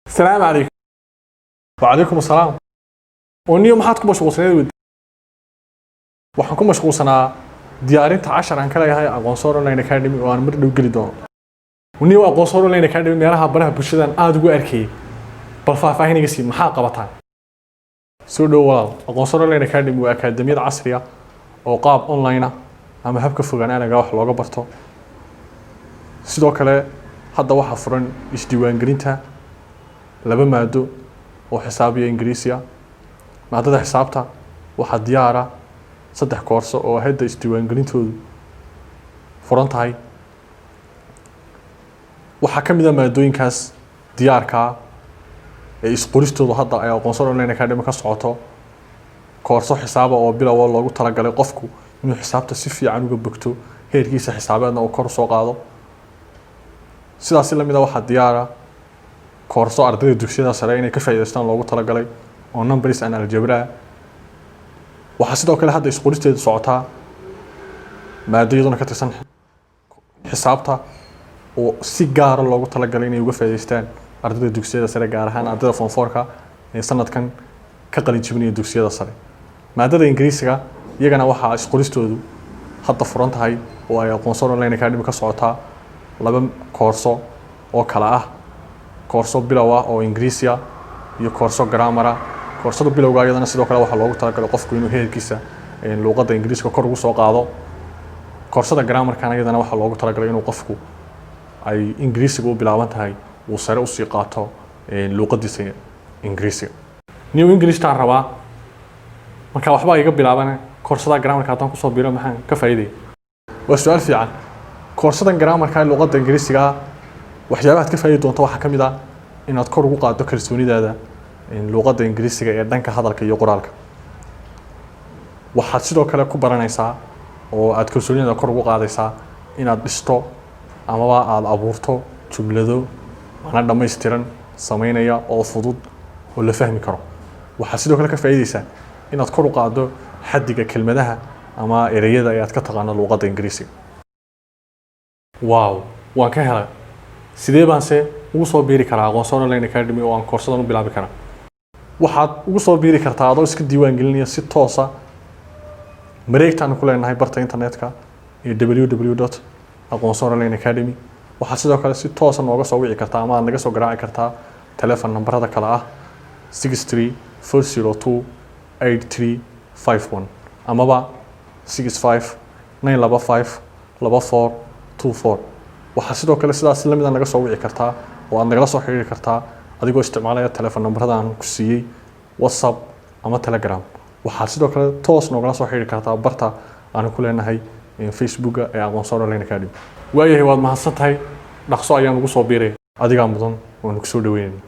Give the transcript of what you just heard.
Salaamu calaykum. Wacalaykum asalaam. Oo niyo, maxaad ku mashquulsaneed? Wed waxaan ku mashquulsanaa diyaarinta cashar aan ka leeyahay Aqoonsoor Online Academy oo aan mar dhow geli doono. Niyo, Aqoonsoor Online Academy meelaha baraha bulshadan aada ugu arkayay, bal faahfaahin iga sii, maxaa qabataan? Soo dhow walaal. Aqoonsoor Online Academy waa akaademiyad casri ah oo qaab online ah ama habka fogaan anaga wax looga barto. Sidoo kale hadda waxaa furan isdiiwaangelinta laba maado oo xisaab iyo Ingiriisi ah. Maadada xisaabta waxaa diyaara saddex koorso oo hadda isdiiwaangelintoodu furan tahay. Waxaa ka mid a maadooyinkaas diyaarkaa ee isqoristoodu hadda ay Aqoonsoor Online Academy ka socoto koorso xisaaba oo bilowa loogu talagalay qofku inuu xisaabta si fiican uga bogto, heerkiisa xisaabeedna uu kor usoo qaado. Sidaasi lamid a waxaa diyaara koorso ardayda dugsiyada sare inay ka faa'iidaystaan loogu talagalay oo numbers and algebra. Waxaa sidoo kale hadda isqoristeedu socotaa maado iyaduna ka tirsan xisaabta oo si gaara loogu talagalay inay uga faa'iidaystaan ardayda dugsiyada sare, gaar ahaan ardayda form four-ka ee sanadkan ka qalin jebinaya dugsiyada sare. Maadada Ingiriisiga iyagana waxaa isqoristoodu hadda furan tahay oo ay Aqoonsoor Online Academy ka socotaa laba koorso oo kala ah koorso bilow ah oo Ingiriisi ah iyo koorso grammar ah. Koorsada bilowga iyadana sidoo kale waxaa loogu talagalay qofku inuu heerkiisa luuqadda Ingiriiska kor ugu soo qaado. Koorsada grammarkana iyadana waxaa loogu talagalay inuu qofku ay Ingiriisiga u bilaaban tahay uu sare usii qaato luuqadiisa Ingiriisiga. New Englishtaan rabaa, marka waxbaa iga bilaaban. Koorsada grammarka haddaan kusoo biro, maxaan ka faa'iidaya? Waa su-aal fiican. Koorsadan grammarka ee luuqadda Ingiriisiga waxyaabaha aad ka faa'iidi doonto waxaa ka mid ah inaad kor ugu qaaddo kalsoonidaada luuqadda Ingiriisiga ee dhanka hadalka iyo qoraalka. Waxaad sidoo kale ku baranaysaa oo aad kalsoonidaada kor ugu qaadaysaa inaad dhisto amaba aada abuurto jumlado macna dhammaystiran sameynaya oo fudud oo la fahmi karo. Waxaad sidoo kale ka faa'iideysaa inaad kor u qaaddo xaddiga kelmadaha ama ereyada ee aad ka taqaano luuqadda Ingiriisiga. Wow, waan ka helay. Sidee baan se ugu soo biiri karaa Aqoonsoor Online Academy oo aan koorsadan u bilaabi karaa? Waxaad ugu soo biiri kartaa adoo iska diiwaan gelinaya si toosa mareegtaanu ku leenahay barta internetka ee www.aqoonsoor online academy. Waxaad sidoo kale si toosa nooga soo wici kartaa ama aad naga soo garaaci kartaa telefon nambarada kale ah 634028351 amaba 659252424. Waxaad sidoo kale sidaas lamida naga soo wici kartaa oo aad nagala soo xiriiri kartaa adigoo isticmaalaya telefon nambarada aan ku siiyey WhatsApp ama Telegram. Waxaad sidoo kale toos noogala soo xiriiri kartaa barta aanu ku leenahay Facebooka ee Aqoonsoor Online Academy. Waayahay, waad mahadsan tahay, dhaqso ayaan ugu soo biiray. Adigaa mudan, waanu kusoo dhaweynayna.